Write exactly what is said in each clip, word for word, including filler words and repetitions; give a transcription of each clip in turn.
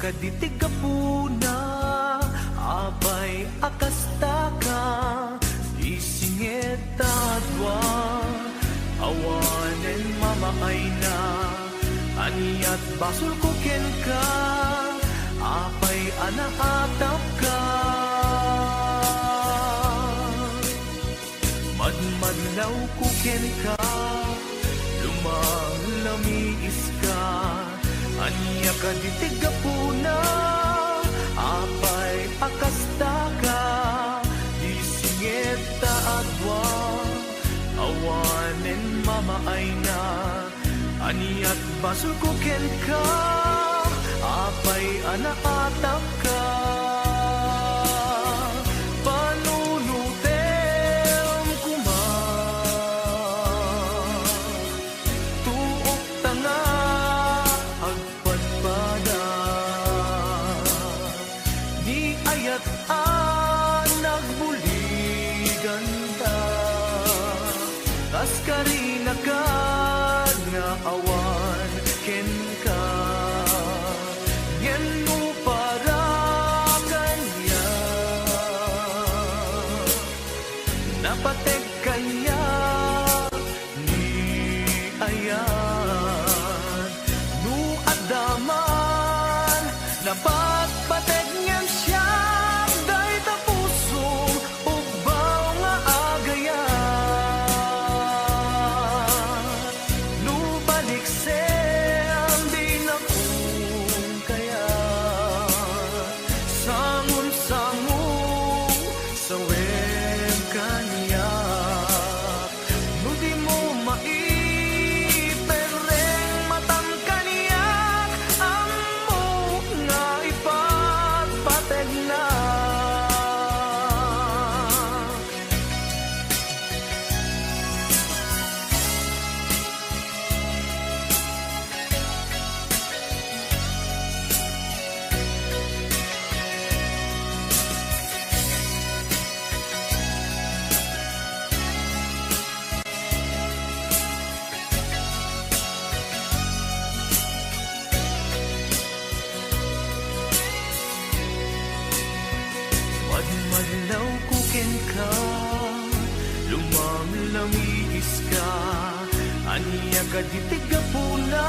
Kaditi gapuna, apay a kastaka, isinged ta adua, awanen mamaayna, aniat basolko kenka, apay a naatapka. Madmadlawko kenka, lumalamiiska, ania kaditi gapuna, apay a kastaka, isinged ta adua, awanen mamaayna, aniat basolko kenka, apay a naatapka. Panunotem koma, tuokta nga agpadpada. Ni ayat a nagbuliganta, kaskarina kad nga awan kenka. Ngem no para kaniak, napateg kaniak ni ayat. No adda man napatpateg ngem siak, dayta pusom ugbaw nga agayat. No baliksem, dinakon kayat. Sangon-sango, sawem kaniak. No dimo maiperreng matam kaniak, ammok nga ipatpategnak. Madmadlawko kenka, lumamlamiiska, ania kaditi gapuna,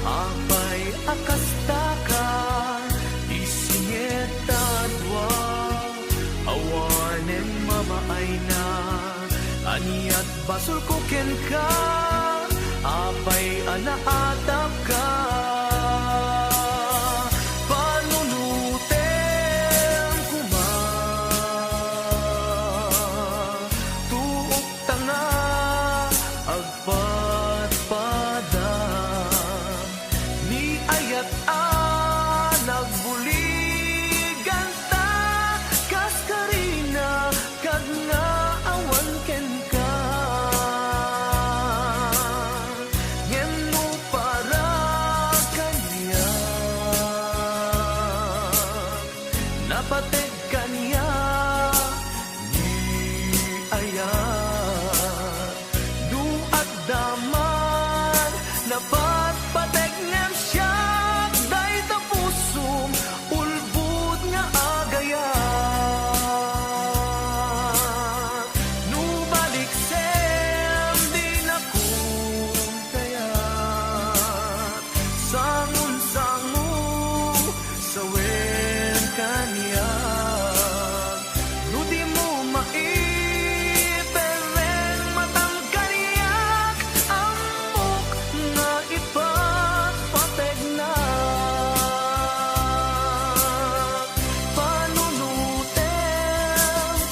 apay a kastaka, isinged ta adua, awanen mamaayna, aniat basolko kenka, apay a naatapka. Panunotem koma, tuokta nga agpadpada. Ni ayat a nagbuliganta, kaskarina kad nga awan kenka. Ngem no para kaniak, napateg kaniak ni ayat. No adda man napatpateg ngem siak, dayta pusom ulbod nga agayat. No baliksem, dinakon kayat. Sangon-sango, sawem kaniak. No dimo maiperreng matam kaniak, ammok nga ipatpategnak. Panunotem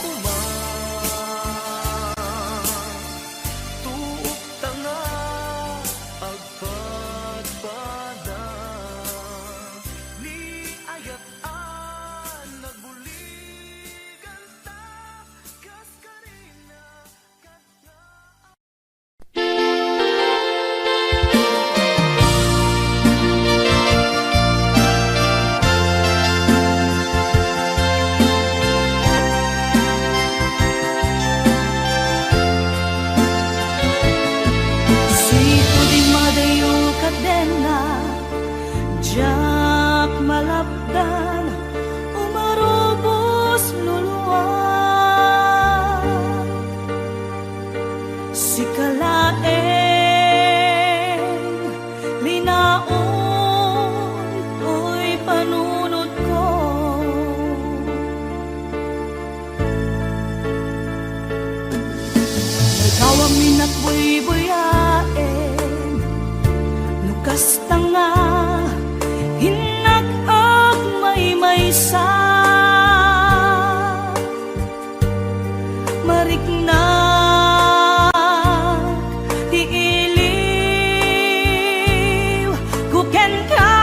koma, tuokta nga agpadpada. Ni ayat a nagbuliganta, kaskarina kad nga Sipud immadayo ket denna, diak malapdan, umarubos luluag. Sika laeng linaon toy panunotko. Ikaw a minakbuybuyaen, no kasta nga innak agmaymaysa. Mariknak ti iliw ko kenka.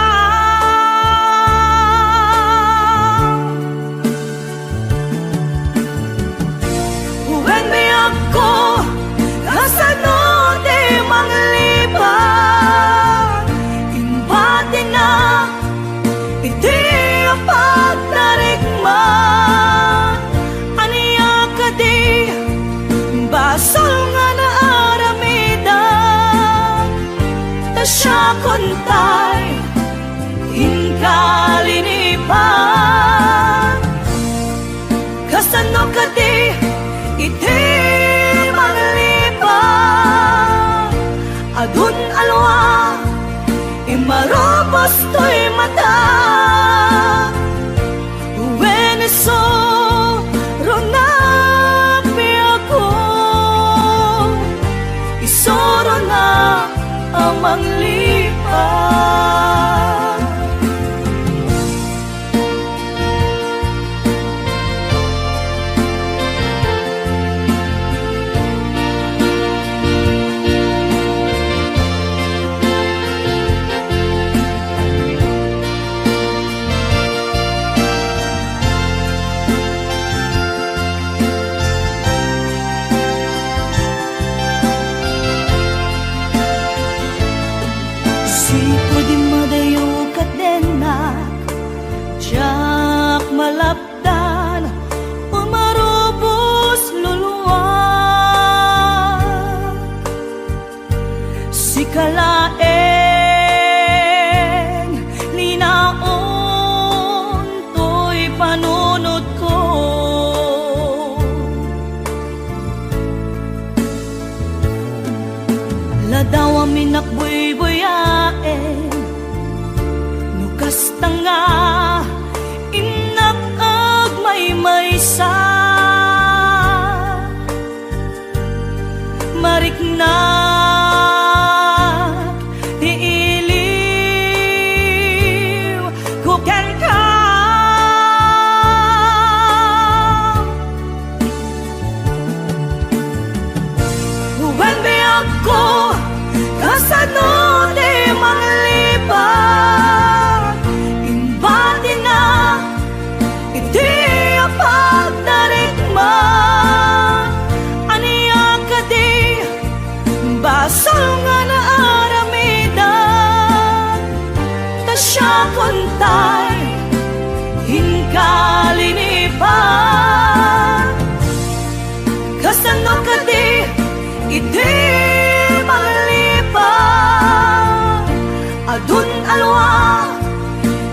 Wen biagko, kasano ti manglipad? Imbatinak iti apat a rikman. Ania kadi basol nga naaramidak? Ta siakon tay inkalinipan. Kasano kadi iti manglipad? Adun alwa, imarubos toy mata. Wen isu, runa piako, isurona a manglipad. Sipud immadayo ket dennak, diak malapdan, umarubos luluag. Sika laeng linaon toy panunotko. Ladaw a minakbuybuyaen, no kasta nga innak agmaymaysa. Mariknak ti iliw ko kenka. Wen biagko, kasano ti manglipad? Imbatinak iti apat a rikman. Ania kadi basol nga naaramidak? Ta siakon tay inkalinipan. Kasano kadi iti manglipad? Adun alwa,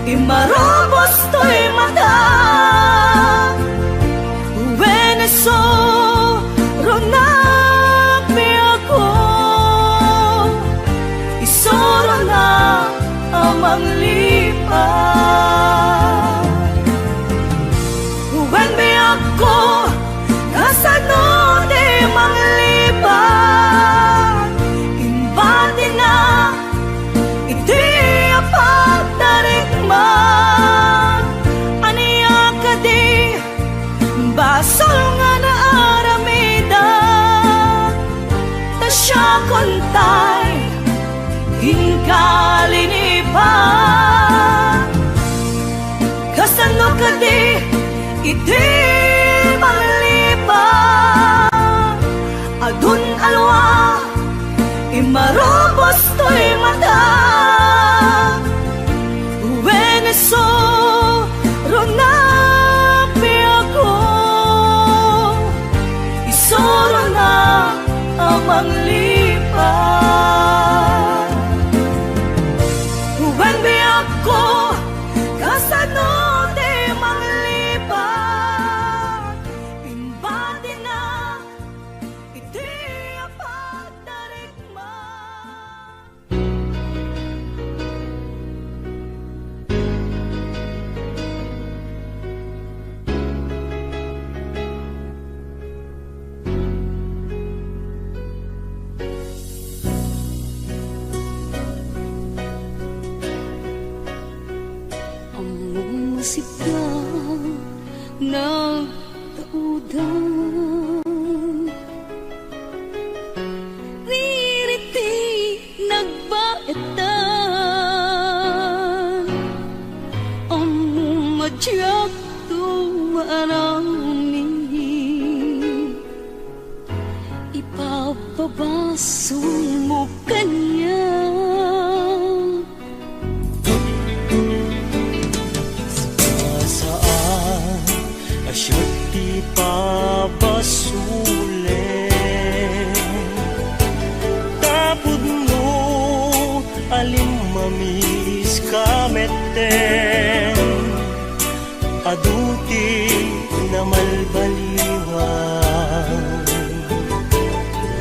imarubos toy mata. Wen isu, runa piako, isurona a manglipad. Wen biagko, kasano ti manglipad? Imbatinak iti apat a rikman. Ania kadi basol nga naaramidak? Ta siakon tay inkalinipan. Kasano kadi iti manglipad? Adun alwa, imarubos toy mata. Wen isu, runa piako, isurona a manglipad. Wen biagko, Sumok kaniak. Saan a siak ti pabasolen. Tapudno a limmamiska metten. Adu ti namalbaliwan.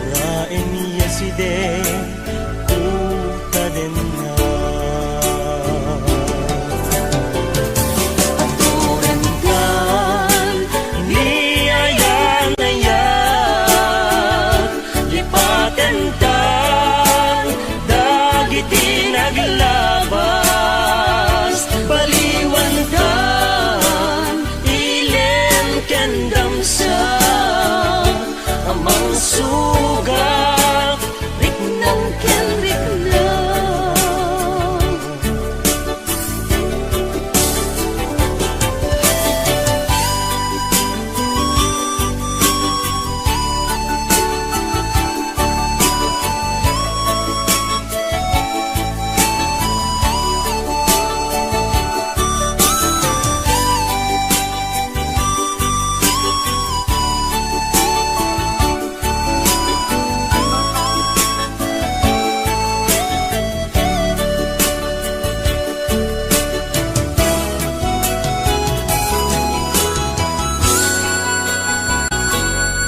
Uraen yasiden, kutadenna. Aturentan ni ayan-ayak, lipatentan dagiti naglabas, baliwantan ilim ken damsa a mangsugat, riknam ken rikna.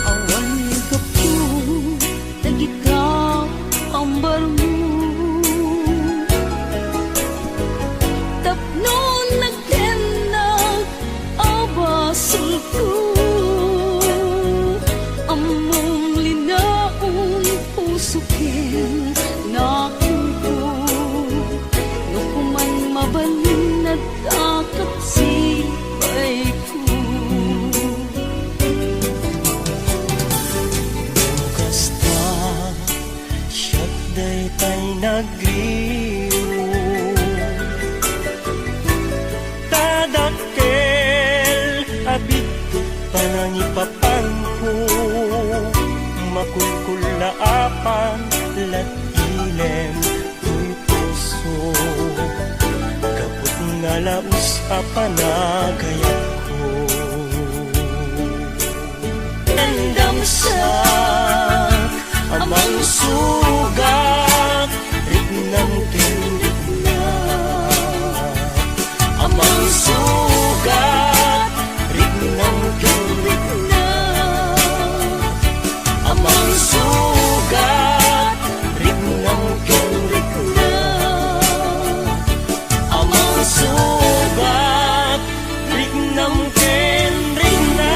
Awan gapu dagita ambarmo. Tapno nagtennak a basolko. Ammom linaon puso ken nakemko. No koman mabalin, adda ket sibayko. No kasta, siak daytay nagrirok. Ta dakkel a biddut panangipapanko, makulkulla a panlat-ilem toy puso, gapu nga laus a panagayatko. Endamsak a mangsugat, riknam ken rikna. A mangsugat, riknam ken rikna. A mangsugat, riknam ken rikna. A mangsugat, riknam ken rikna.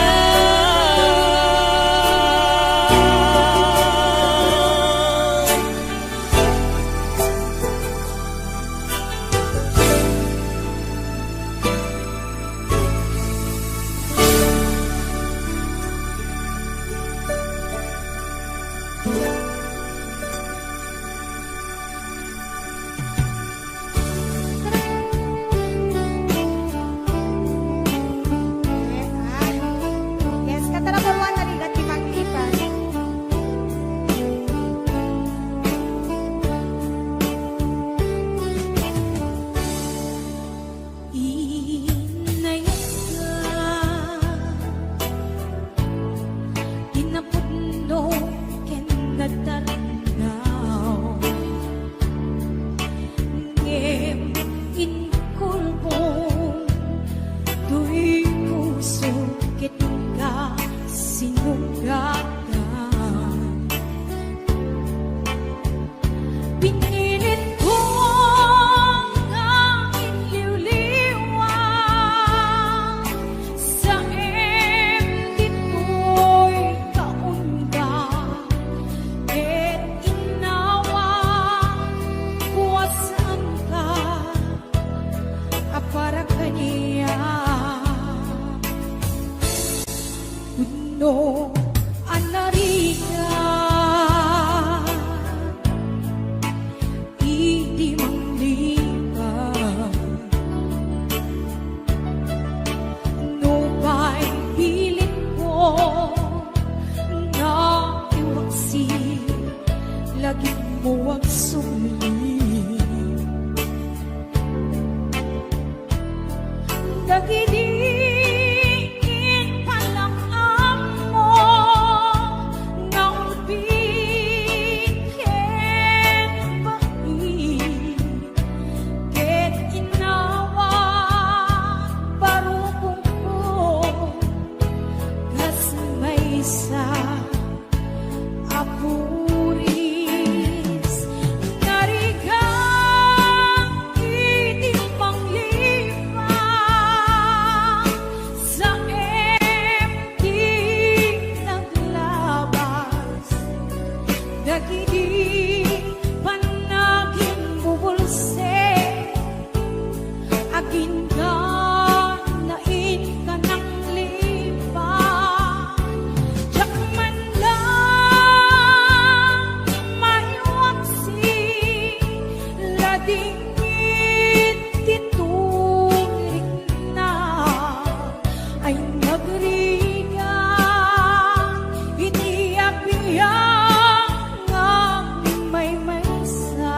Yes, katarabawan, narigat ti paglipas. Innayatka ti napudno ken natarnaw. Ngem inkulbom toy puso ket inka sinugatan. Pinilitko nga inliwliwa, saem ditoy kaunda, ket innawa, kuasanka a para kaniak. Pudno a narigat, lagimmo agsubli. Dagidi impalang ammo nga ulbit ken bain, ket inawat barukongko kas maysa a puris. Narigat iti manglipang, saem ti naglabas dagidi pannagin bubulsek. Agingga na inka nanglipang, diak man la maiwaksi, ladingit ti turikna. Ay nagrigat iti abiang nga maymaysa.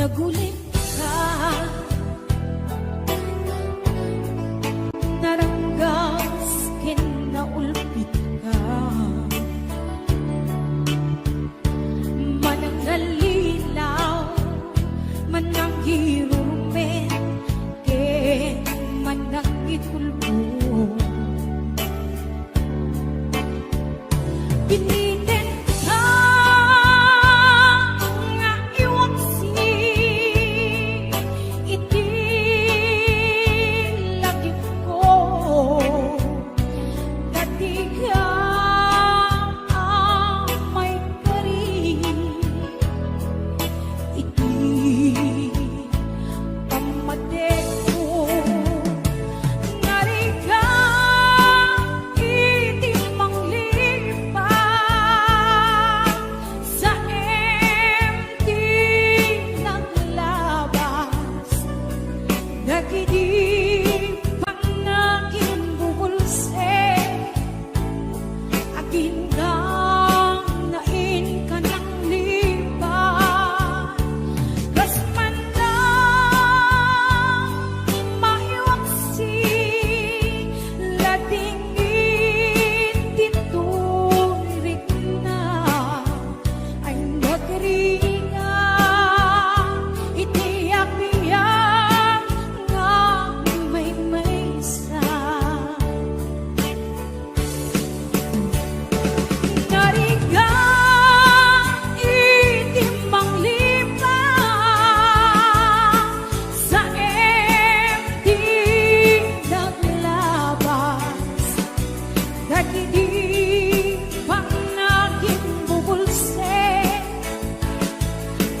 Nagulitka, naranggas ken naulpitka. Manangallilaw, manangirurmet, ken manangikulbong. Pinitenka nga iwaksi iti lagipko, ta dika a maikari iti pammatekko. Narigat iti manglipang, saem ti naglabas dagidi pannagin bubulsek. Agingga na inka nanglipang, kas man la maiwaksi, ladingit ti turikna. Ay nagrigat iti abiang nga maymaysa. Narigat iti manglipang, saem ti naglabas dagidi pannagin bubulsek.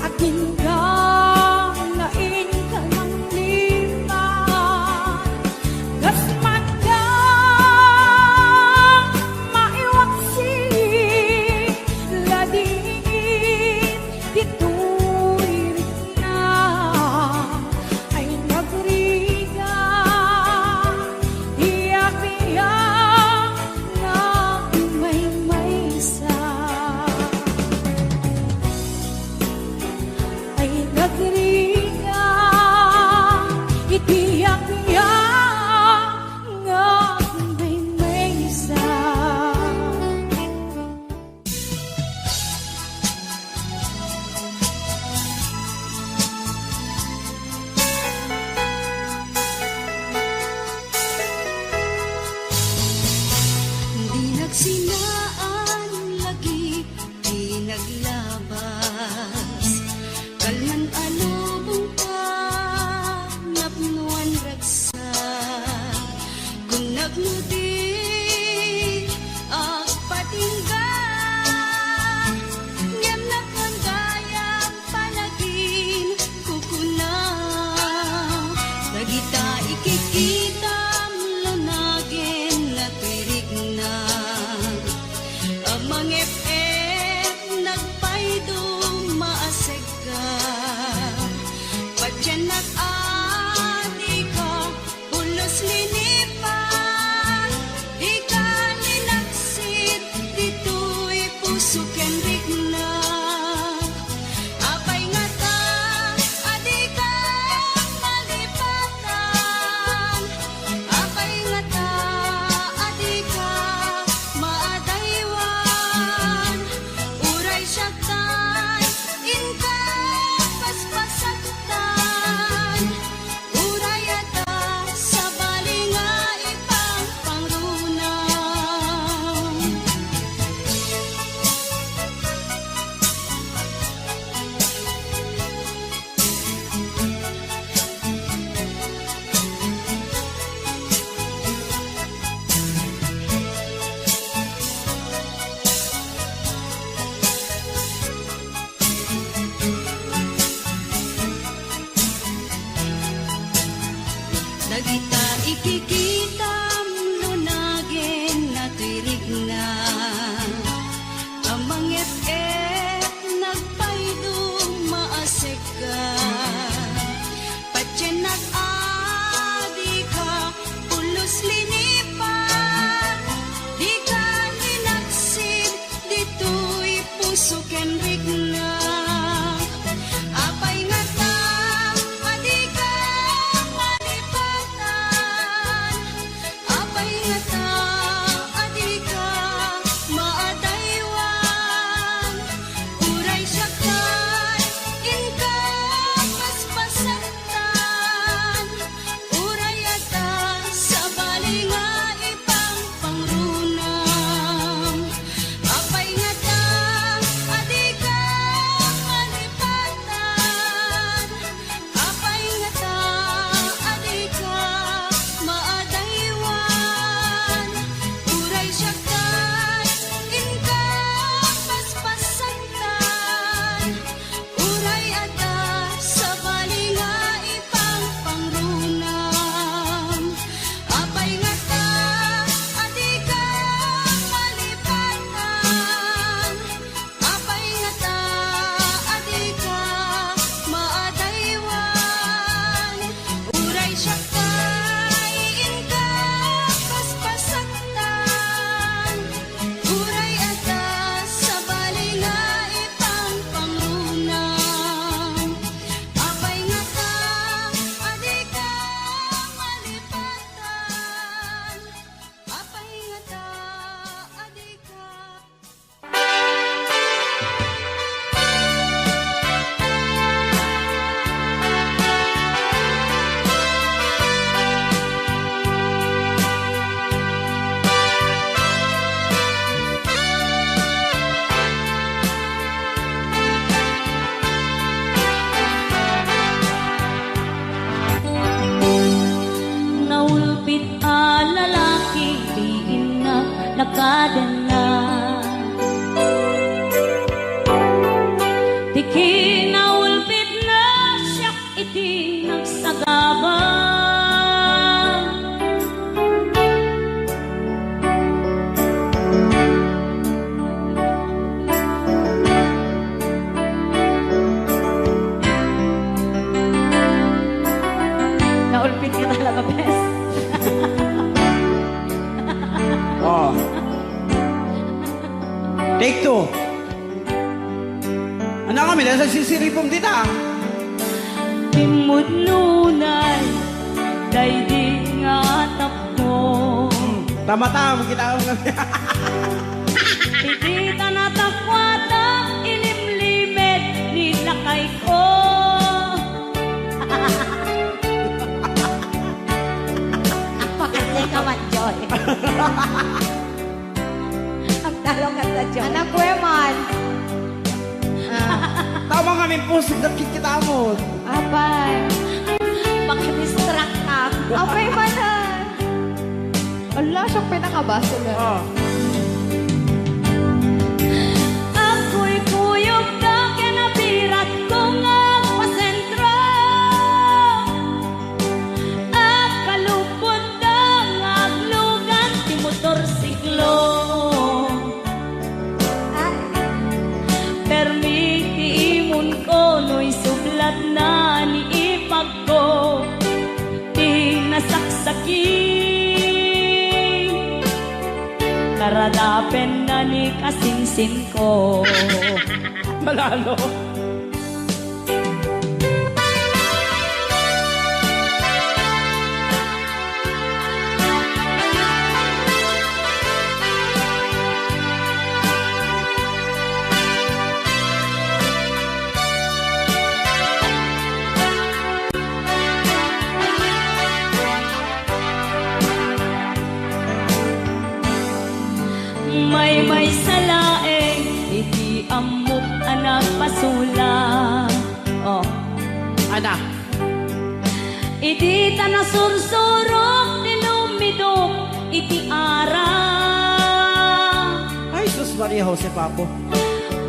Agingga na inka nanglipang, kas man la maiwaksi, ladingit ti turikna. Ay nagrigat ti abiang nga maymaysa. Ay nagrigat iti abiang nga maymaysa. Di nagsinaan lagi ti naglabas. Kalman a lubong ta napnoan ragsak. Kun nagnuti agpatingga, ngem nakan gayam panagin kukuna. Dagita ikikitam lunagen natirikna. Amang F M Ano kami, nasa sisiripom dita? Timmudnunay, daydi nga tapno. Hmm, tama-tama, kita mo kami. Iti ta natakwata, inimlimed ni lakay ko. Pakatay ka man, Joy. Agdalo ka ta, Joy. Anak ko, Eman. Ah. Tama nga, may pusod na kita mo. Apay. Makadistract ka. Apay, manan. Ala, siya pinakabasa na. Ah. Agkuykuyogda ken nabiratko nga agpasentro. Agkalupotda nga aglugan ti motorsiklo. Permi ti imonko no isublatna ni ipagko ti nasaksaki. Karadapenna ni kasinsinko. Malalo. Maymaysa laeng iti ammok a nagpasulak. Oh. Ana. Idi ta nasursurok ti lumidok iti ara. Ay, sus, Maria Jose, Papo.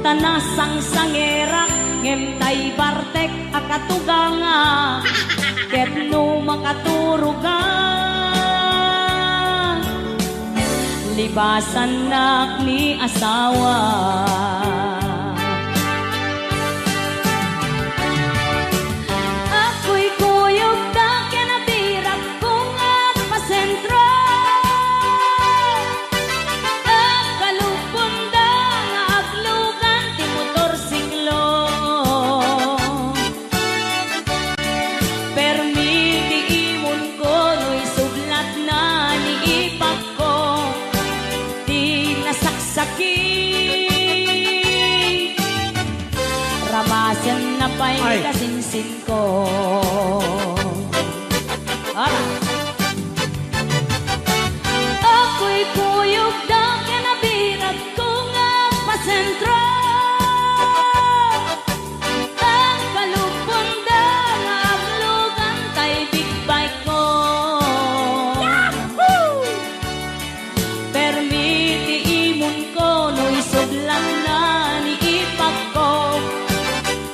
Ta nasangsangera, ngem tay bartek a katuganga, ket no makaturoga, libasannak ni asawa. Agkuykuyogda ken nabiratko nga agpasentro. Agkalubonda nga aglugan ti motorsiklo. Permi ti imonko no isublatna ni ipagko ti nasaksaki. Ramasenna pay ni kasinsinko. Ara. Agkuykuyogda ken nabiratko nga agpasentro. Agkalubonda nga aglugan tay big bike ko. Yahoo! Permi ti imonko no isublatna ni ipagko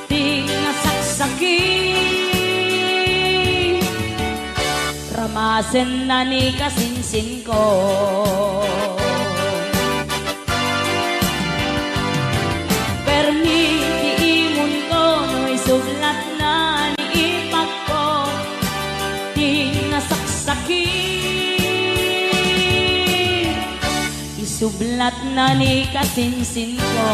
ti nasaksaki. Ramasenna ni kasinsinko. Permi ti imonko no isublatna ni ipagko ti nasaksaki. Isublatna ni kasinsinko.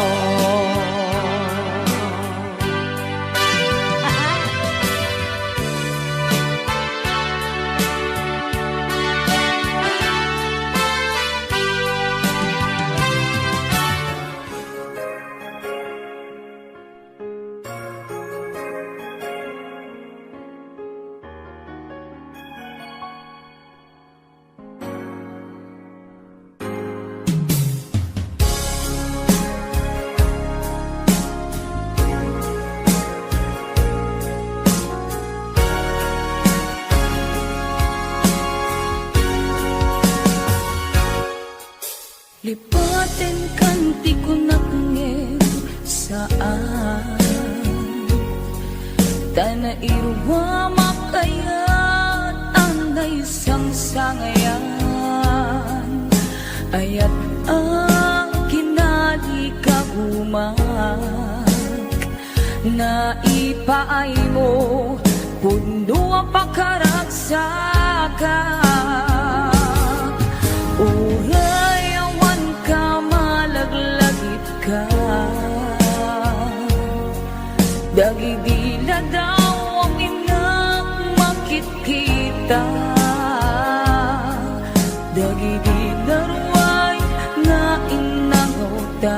Lipatenkan ti kunak ngem saan. Ta nairuamak ayat a naisangsangayan. Ayat a kinalikagumak. Naipaaymo, pudno a pakaragsakak. Uray awan ka, malaglagitka. Dagidi ladaw a minnak makitkita, dagidi naruay nga innangawta.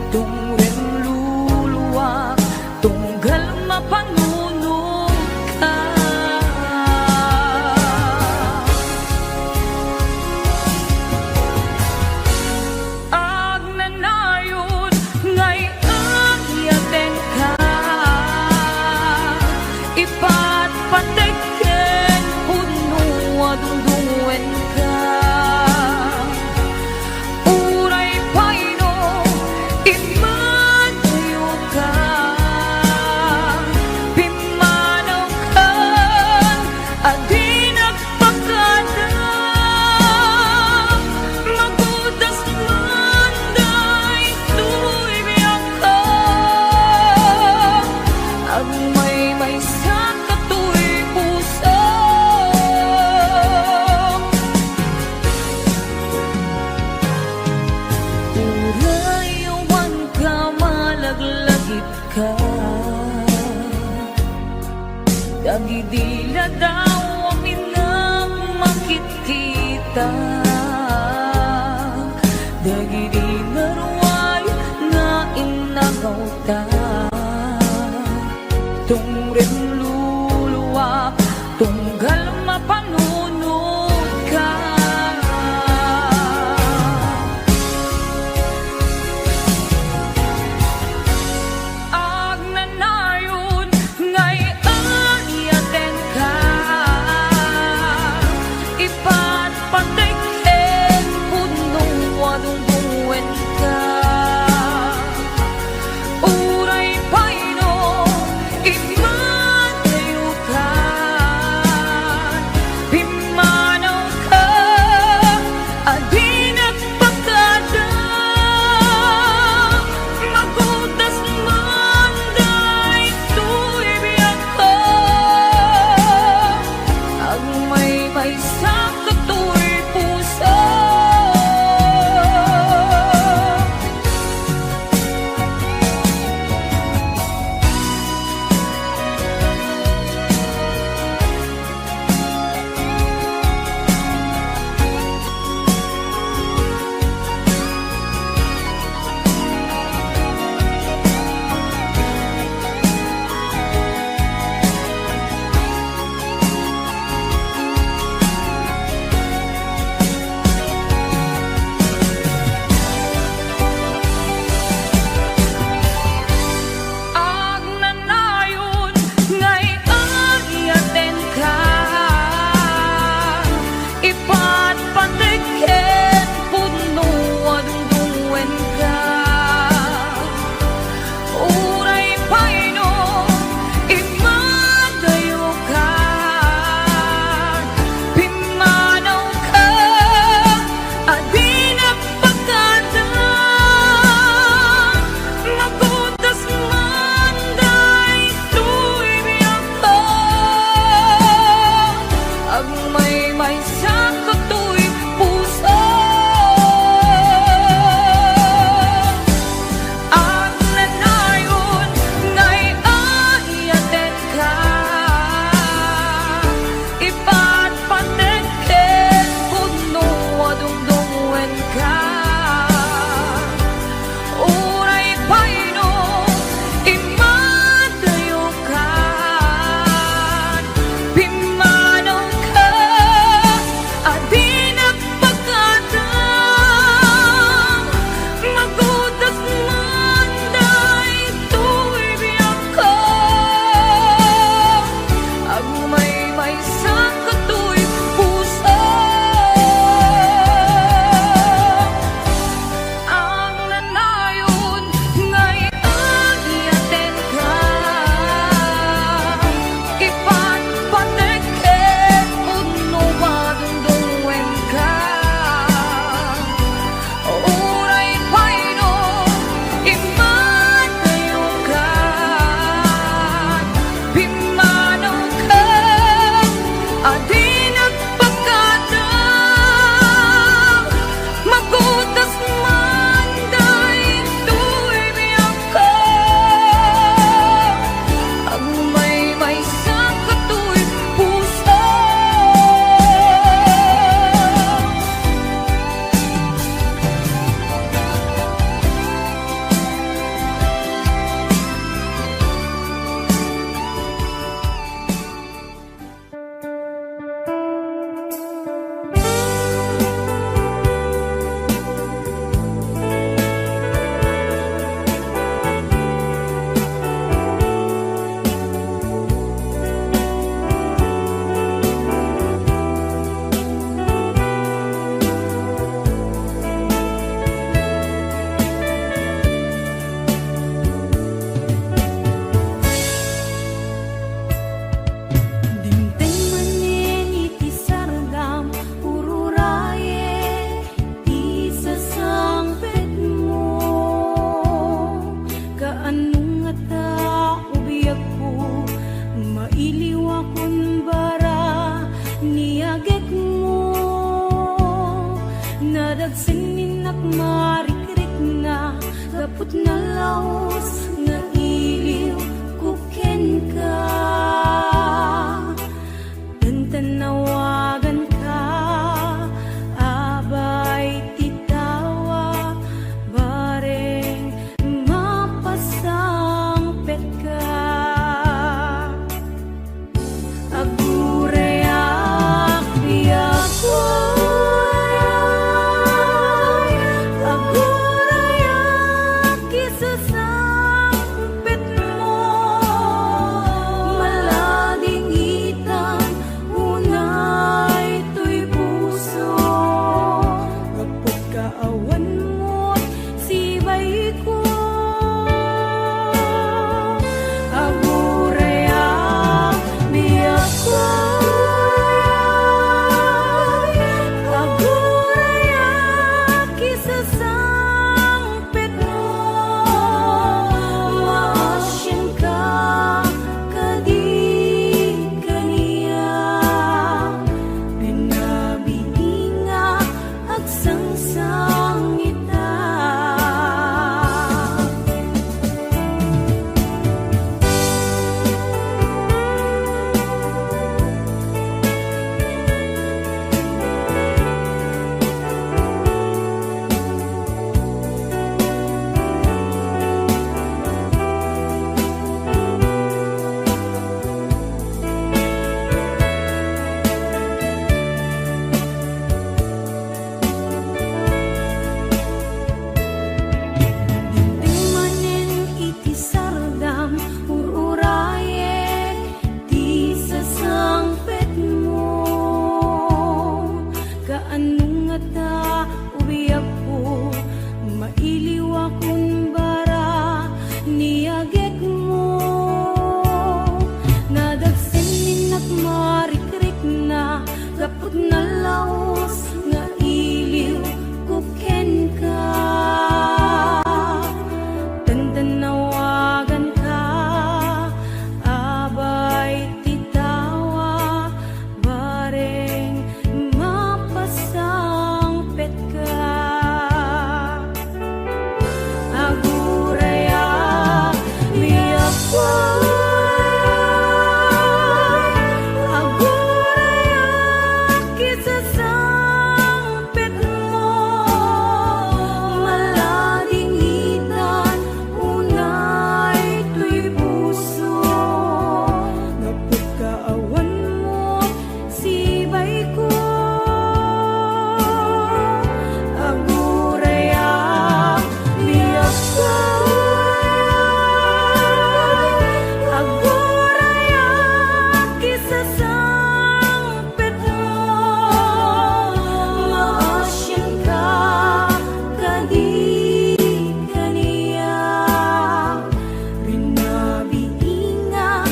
Tungren luluak, tunggal mapanunotka. Agnanayon nga iyatenka, ipatpatek ken pudno a dungduenka. Uray pay no immanayoka, pimmanawkan a dinak pakada, magudas man daytoy biagka. Agmaymaysa katoy puso. Uray awan ka, malaglagitka. Dagidi ladaw a minnak makitkita, dagidi naruay nga innangawta. Tungren luluak, tunggal mapanunotka. Agnanayon nga iyatenka, ipatpatek ken pudno a dungduenka. Uray pay no Laus nga iliwko kenka, tantannawaganka, abay ti tawa, bareng mapasangpetka. Agurayak, biagko, agurayak, isasangpetmo, maladingitan, unay toy puso, gapu ta awan met sibaiko. Agurayak, biagko, agurayak, isasangpetmo, maasianka kadi kaniak, pinabiingak, agsangsangita. Dimmanen iti sardam, ur-urayek ti sasangpetmo. Kaano ngata, o biagko, mailiwakon bara ni agekmo? Nadagsen ni nagmarikrikna, gapu ta nalaus nga iliwko kenka. Tantannawaganka, abay ti tawa, bareng mapasangpetka. Agurayak, biagko, agurayak, isasangpetmo, maladingitan, unay toy puso, gapu ta awan met sibaiko. Agurayak, biagko, agurayak, isasangpetmo, maasianka kadi kaniak, pinabiingak,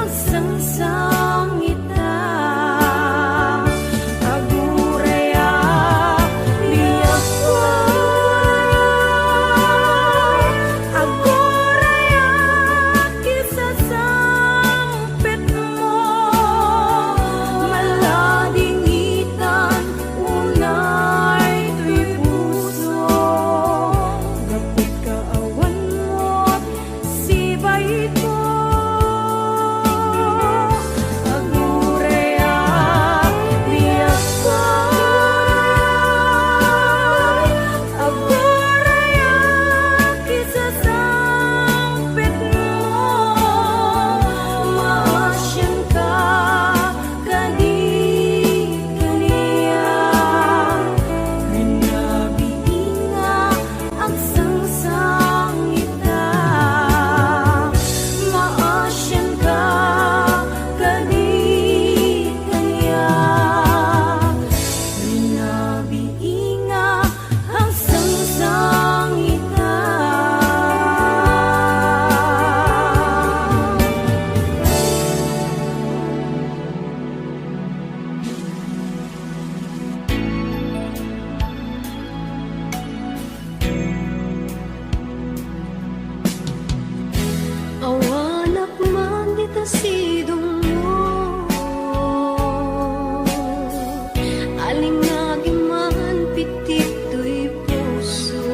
agsangsangita. Agurayak, biagko, agurayak, isasangpetmo, maladingitan, unay toy puso, gapu ta awan met sibaiko. Agurayak, biagko, agurayak, isasangpetmo, maasianka kadi kaniak, pinabiingak, agsangsangita, maasianka kadi kaniak, pinabiingak, agsangsangita. Awanak man dita sidongmo, alingagi man pitik toy puso.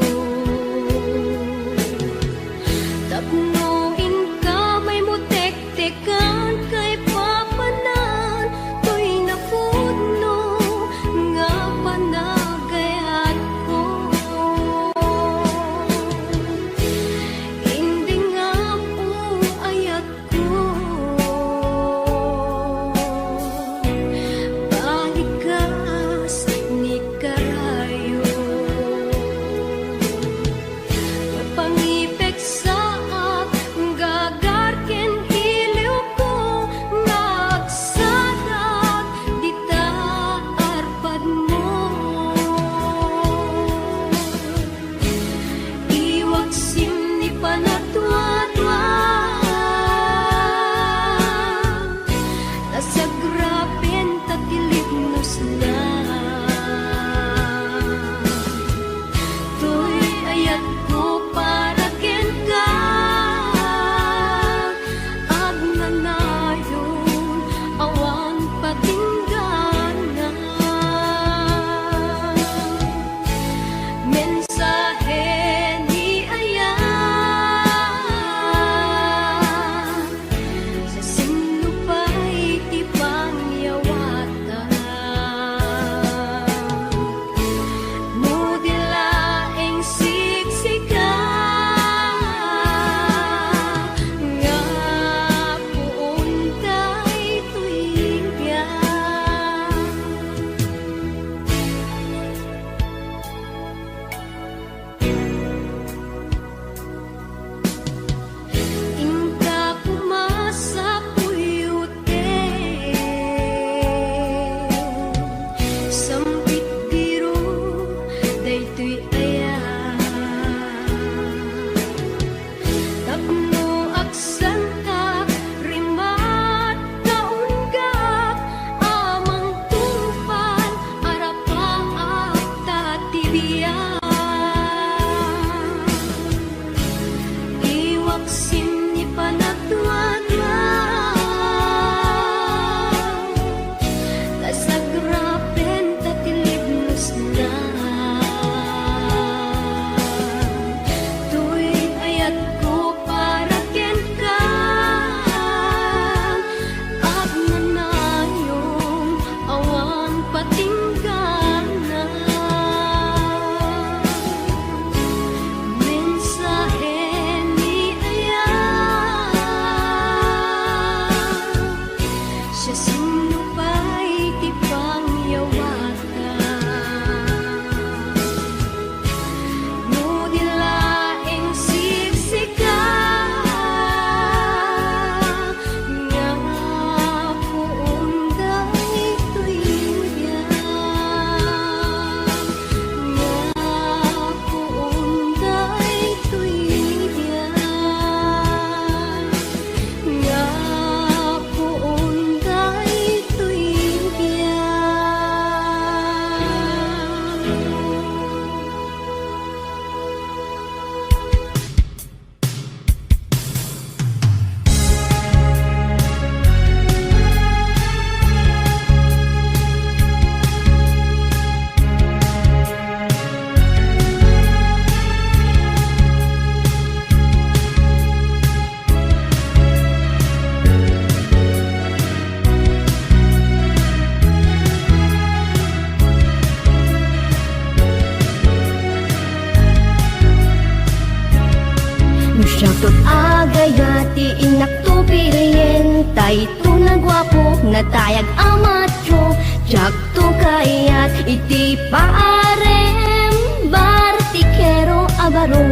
Utut agayat ti innak to pirien, tay to naguapo, natayag a matio, diak to kayat iti paarem, bartikero a baro.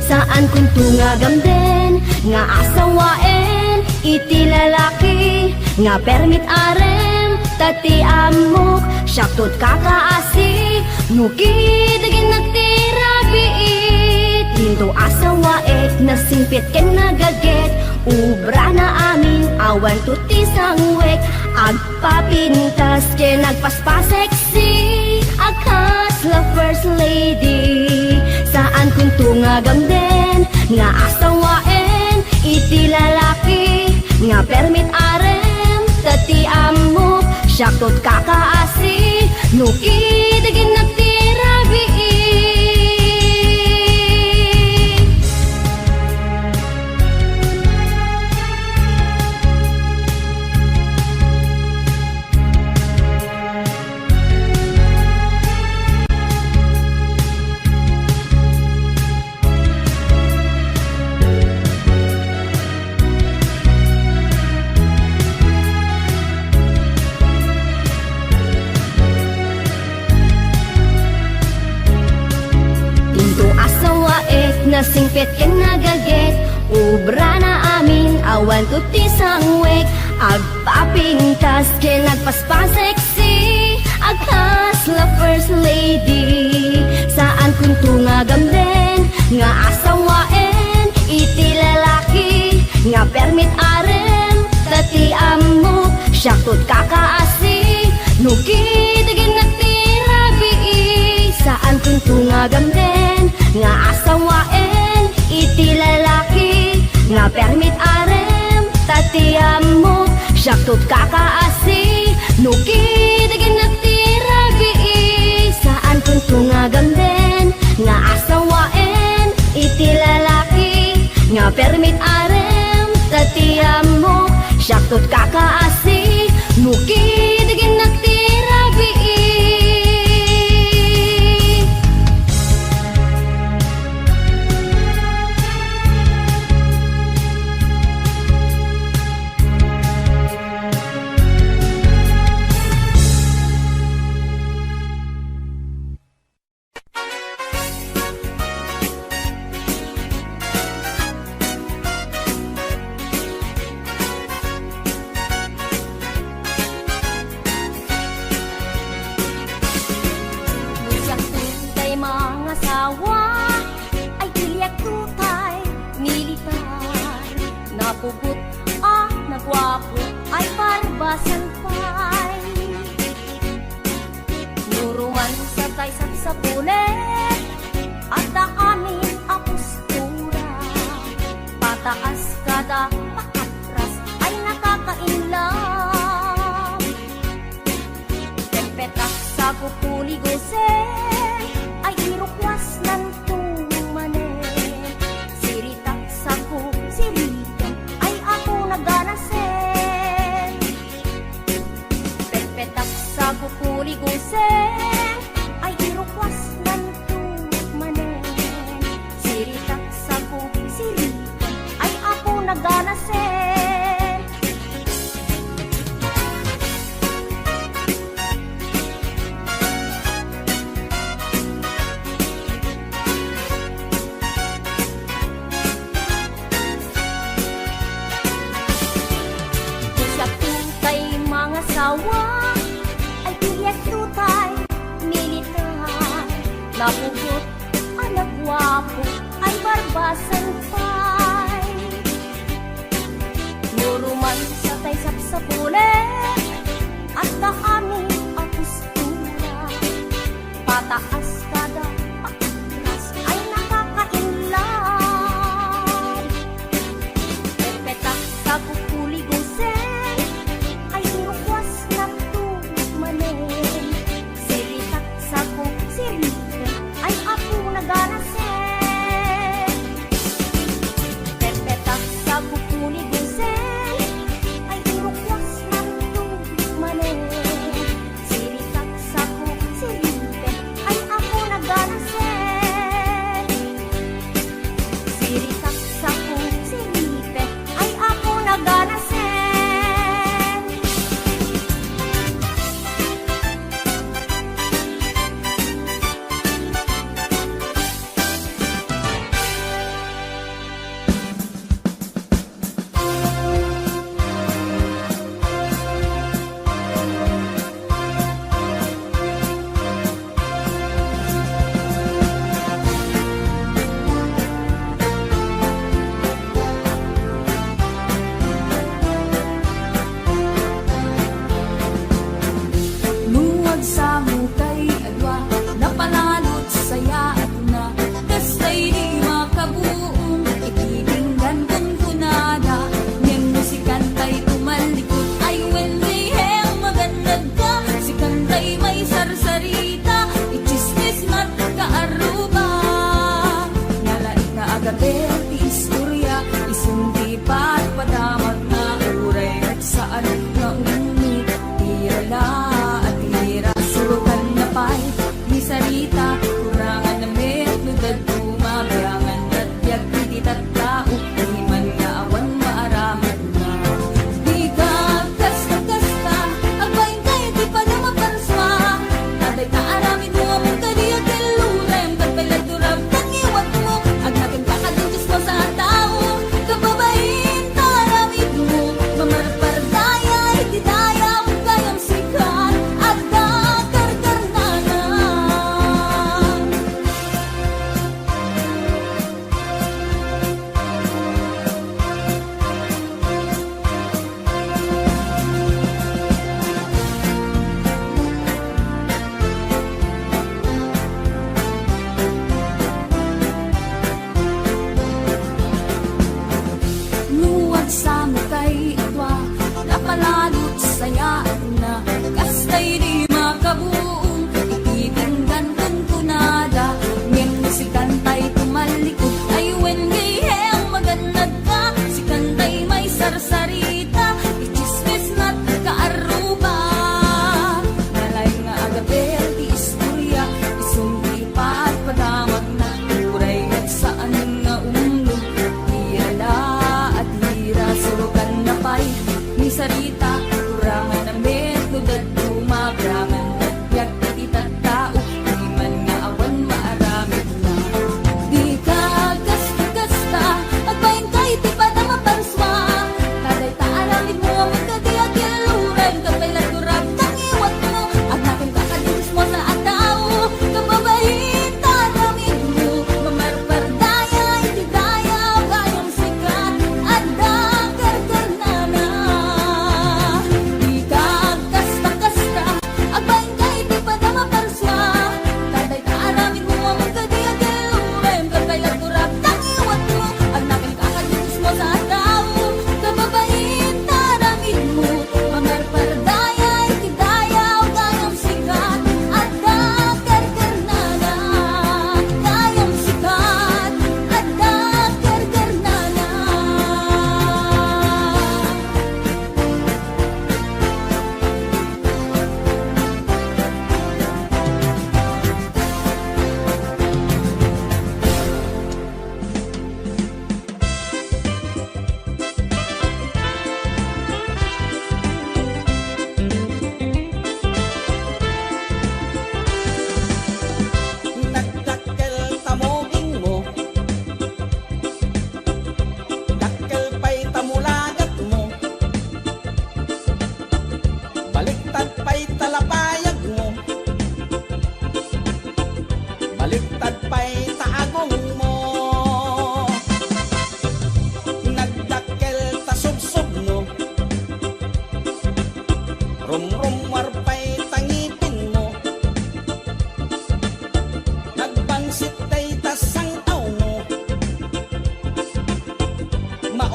Saan kunto nga gamden nga asawaen iti lalaki nga permit arem, ta ti ammok, siak tot kakaasi, no kidegennak ti rabii. Dinto asawaek, nasingpet ken nagaget, obrana amin, awan to ti sangwek, agpapintas ken agpaspaseksi, a kasla first lady. Saan kunto nga gamden nga asawaen iti lalaki nga permit arem, ta ti ammok, siak tot kakaasi, no kidegennak ti rabii. Dinto asawaek, nasingpet ken nagaget, obrana amin, awan to ti sangwek, agpapintas ken agpaspaseksi, a kasla first lady. Saan kunto nga gamden nga asawaen iti lalaki nga permit arem, ta ti ammok, siak tot kakaasi, no kidegennak ti rabii. Saan kunto nga gamden nga asawaen iti lalaki nga permit arem, ta ti ammok, siak tot kakaasi, no kidegennak ti rabii. Saan kunto nga gamden nga asawaen iti lalaki nga permit arem, ta ti ammok, siak tot kakaasi, no kidegennak ti rabii. No siak tay mangasawa, ay diliak tay militar. Napugot a naguapo ay barbasan pay. No romansa tay sapsapulen, adda amin a postura. Pataas kada paatras ay nakakainlove. Pempetak sa kukuligosen ay irukwas nanto manen. Siritak sa kusirikan ay apo naganasen. Pempetak sa kukuligosen ay irukwas nanto manen. Siritak sa kusirikan ay apo naganasen. Siak tay mangasawa, ay diliak tay militar. Napugot a naguapo ay barbasan pay. No romansa tay sapsapulen, adda amin a postura. Pataas kada paatras ay nakakainlove. Pempetak sa kukuligosen ay irukwas nanto manen. Siritak sa kusirikan ay apo naganasen.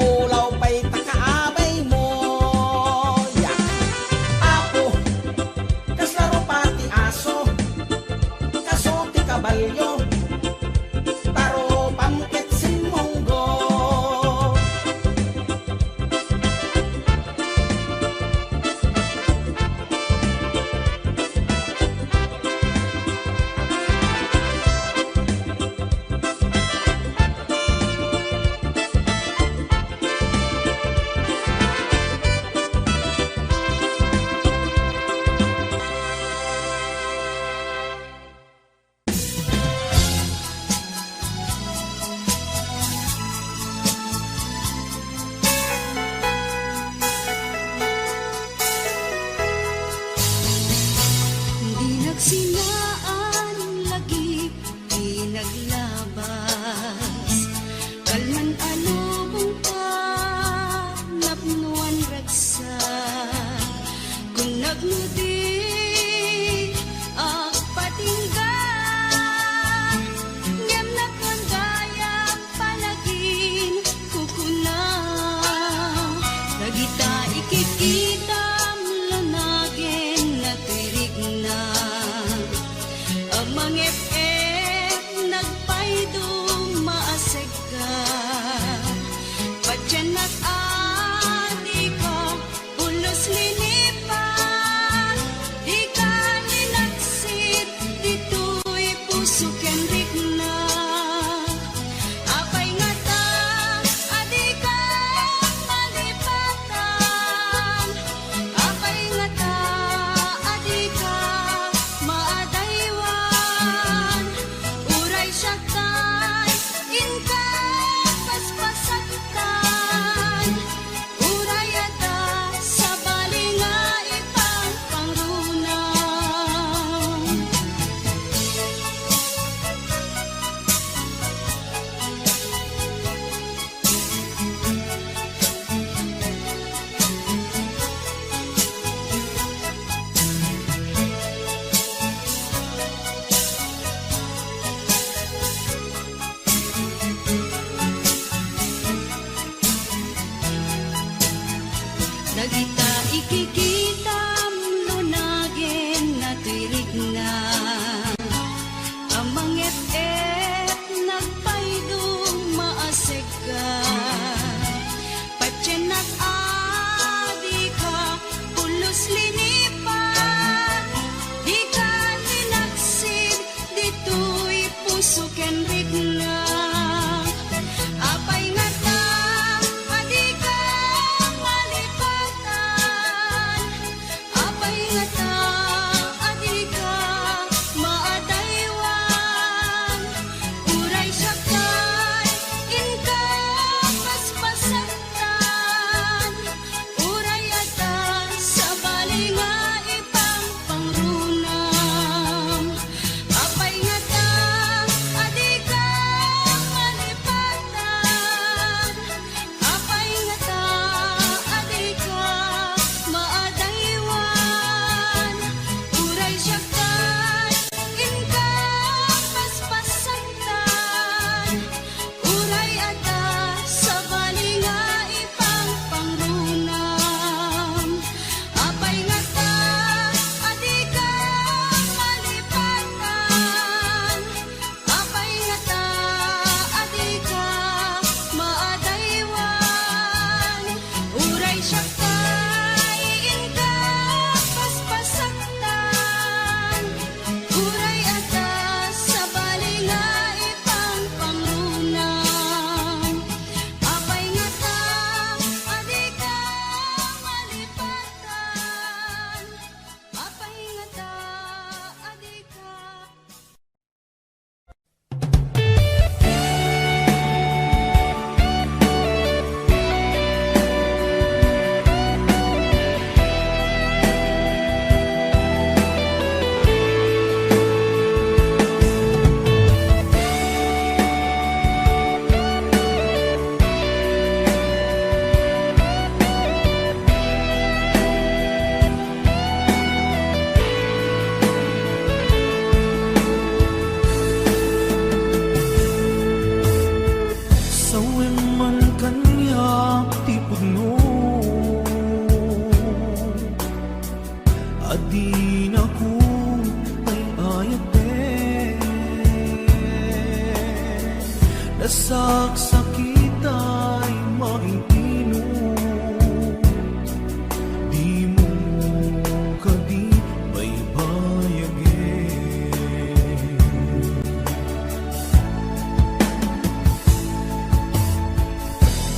Ulaw pay ta kaabaymo. Ya. Apo, kasla rupa ti aso, kaso ti kabalio, ta rupam ket simmunggo.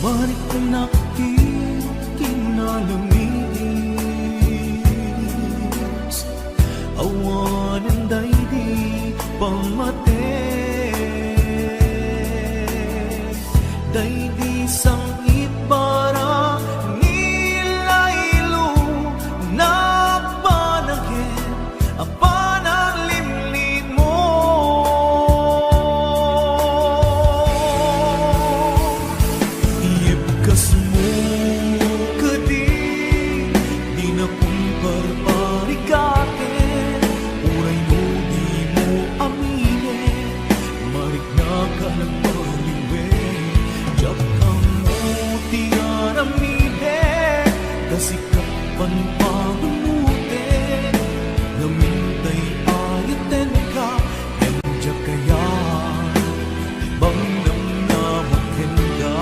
Mariknak ti kinalamiis, awanen daydi pammateg, daydi sang-itbara ni Lailo, nagpanagen a panaglimlimon. Iyebkasmo kadi, dinakon parparigaten, uray no dimo aminen, mariknak a nagbaliwen, diak ammo ti aramiden, ta sika pampanunoten, ngamin tay ayatenka, ken diak kayat ti mangnamnama kenka.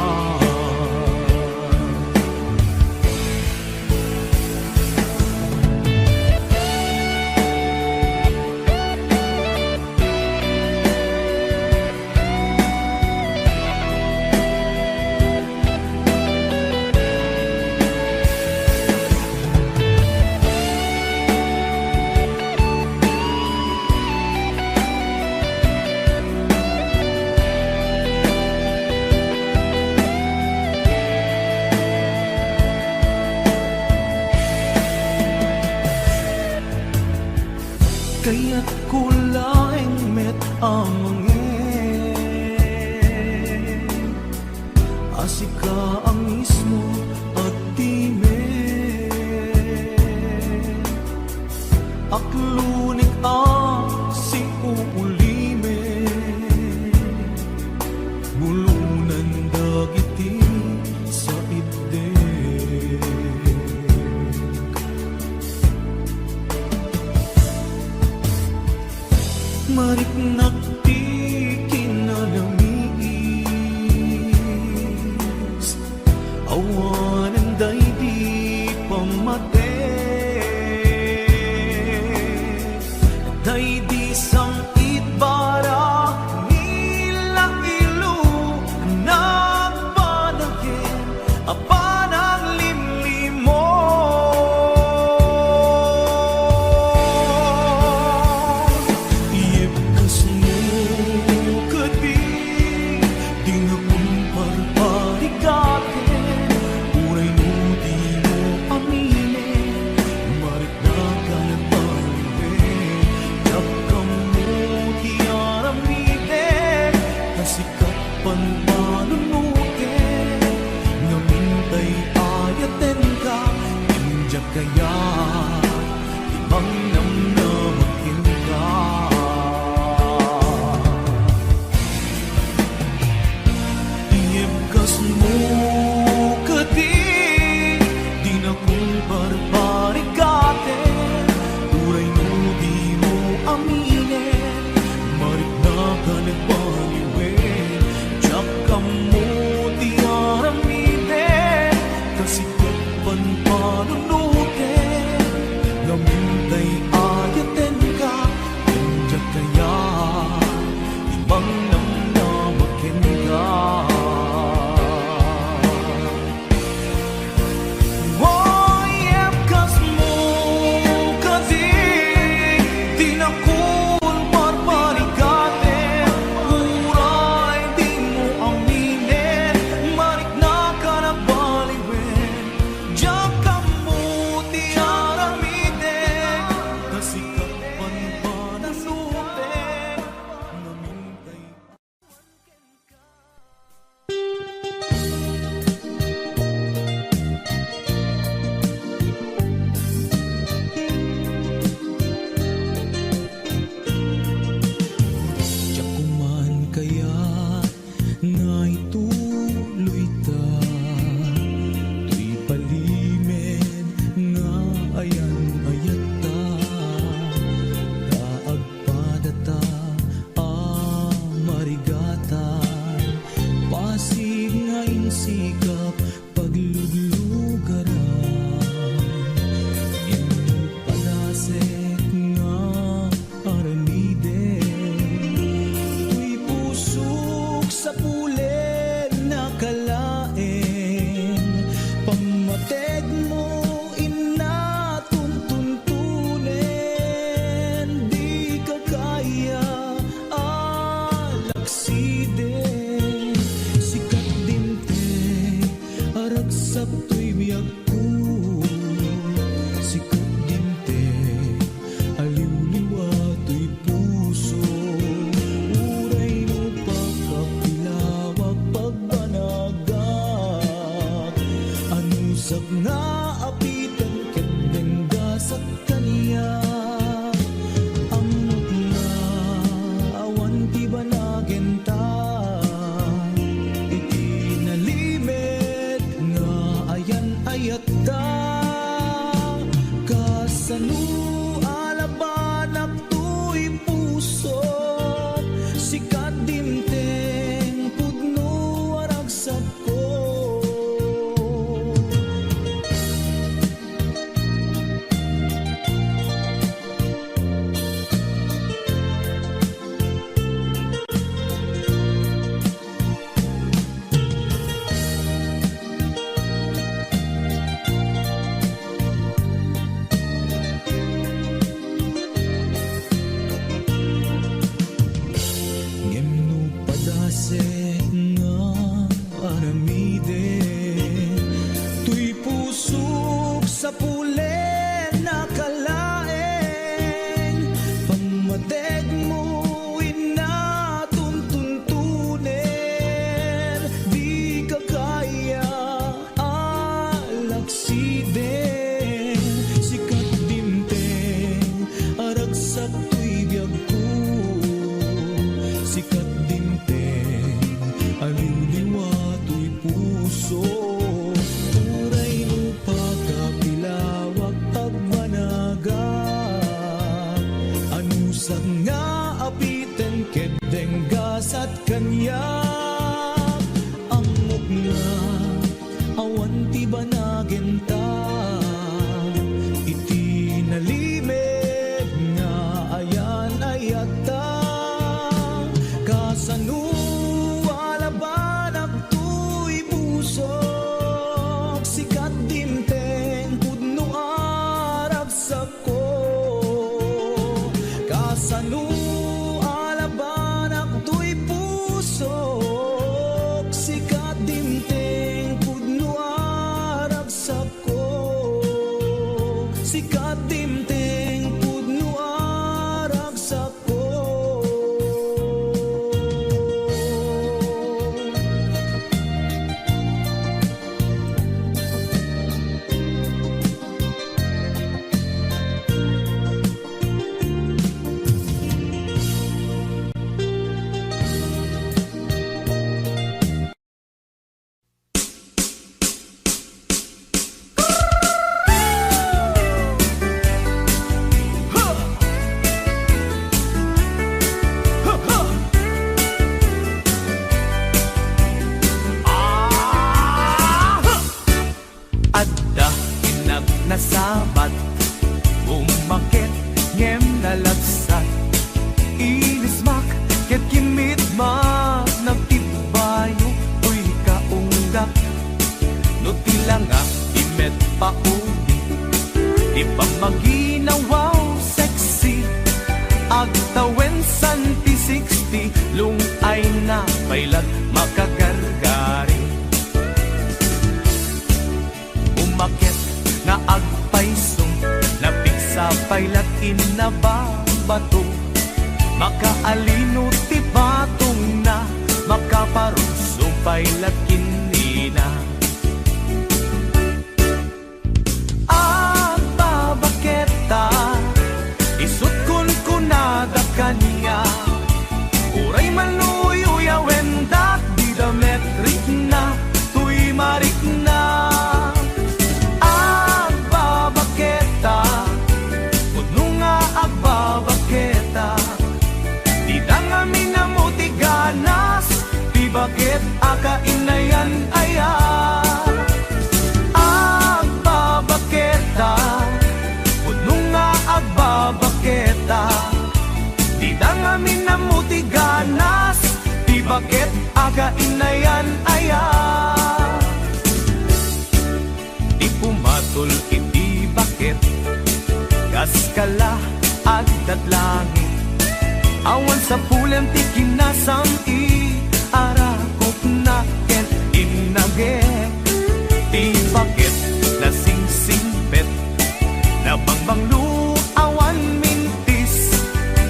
Kayatko laeng met a mangen a sika a mismo agtimek. Aklonek a si uulimek, bulonan dagiti saitdek. Mariknak ti kinalamiis, awanen daydi pammateg, daydi sang-itbara ni Lailo, nagpanagen a panaglimlimon. Iyebkasmo kadi, dinakon parparigaten, uray no dimo aminen, mariknak a nagbaliwen, diak ammo ti aramiden, ta sika pampanunoten, ngamin tay ayatenka, ken diak kayat ti mangnamnama kenka. Iyebkasmo kadi, dinakon parparigaten, uray no dimo aminen, mariknak a nagbaliwen, diak ammo ti aramiden, ta sika pampanunoten, ngamin tay ayatenka, ken diak kayat ti mangnamnama kenka. Iyebkasmo kadi, dinakon parparigaten, uray dimo aminen, mariknak a nagbaliwen, diak ammo ti aramiden, ta sika pampanunoten, ngamin tay Diak man kayat nga ituloyta toy palimed nga ayan-ayatta, ta agpadata a marigatan, pasig nga insikap pagluglugaran. Impalasek nga aramiden, toy pusok sapulen a kalaen. Saptoy biagko, sikat dimteng, aliwliwa toy puso. Uray no pakapilawak pagbanagak, anusak nga apiten ket denggasak kaniak. Ammok nga awan ti banagenta iti nalimed nga ayan-ayatta. Kasano a labanak toy pusok, sikat dimteng pudno a ragsakko. Ngem no padasek nga aramiden, toy pusok sapulen, nakalaeng pammategmo, inna tuntuntunen, dika kaya a laksiden. Sikat dimteng a ragsak toy biagko, sikat dimteng a liwliwa toy puso. Uray no pakapilawak pagbanagak, anusak nga apiten ket denggasat kaniak. Ammok nga awan ti banagenta iti nalimed nga ayan-ayatta. Kasano a labanak toy pusok, sikat dimteng pudno a ragsakko. Kasano a labanak toy pusok, sikat dimteng pudno a ragsakko. Sikat dimteng pudno a ragsakko. Adda innak nasabat, ummaket ngem nalabsat. Inismak ket kinmitmak, nagtibbayo toy kaungdak. No ti langak ti met pauli, ti pammaginawaw sexy, agtawen santi sixty, lung-ayna pay lat makagargari. Umaket nga agpayso, napigsa pay lat inna babato. Makaalino ti batongna, makaparugso pay lat ken nina. Agbabaketa, isut' kunkunada kaniak, uray man uyuyawendak, dida met rikna toy marikna. Agbabaketa, pudno nga agbabaketa, dida ngamin ammo ti ganas, ti baket a kainayan-aya. Agbabaketa, pudno nga agbabaketa, dida ngamin ammo ti ganas, ti baket a kainayan-aya. Ti pumatol iti baket, kas kala agdadlangit. Awan sapulem ti kinasam-i, arakupna ken innage. Ti Baket, nasingsingpet, nabangbanglo, awan mintis,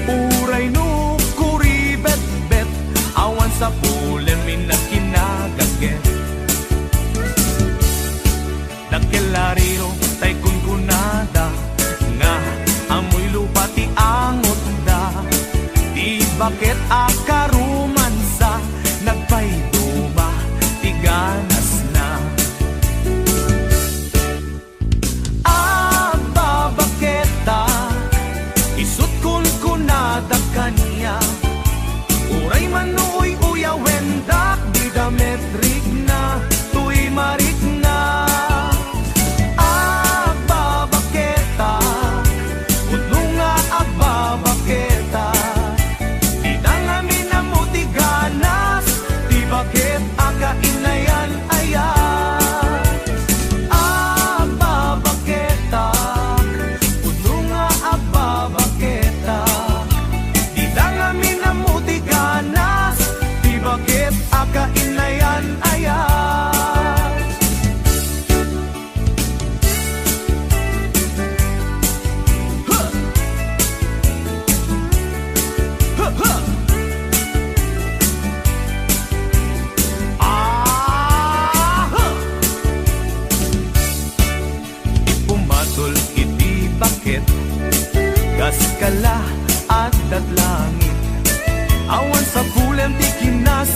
uray no kuribetbet, awan sapulem innak kinagaget. Dakkel a riro tay kunkunada nga amoy lupa ti angotda. Ti baket a karumansa, nagpayduma ti ganasna. Agbabaketa, isut' kunkunada kaniak, uray man no uy-uyawendak, dida met rikna, toy marikna. Agbabaketa, pudno nga agbabaketa, dida ngamin ammo ti ganas, ti baket a kainayan aya. Agbabaketa, pudno nga agbabaketa, dida ngamin ammo ti ganas, ti baket a kainayan aya. Pumatol iti baket, kas kala addat langit. Awan sapulem ti kinas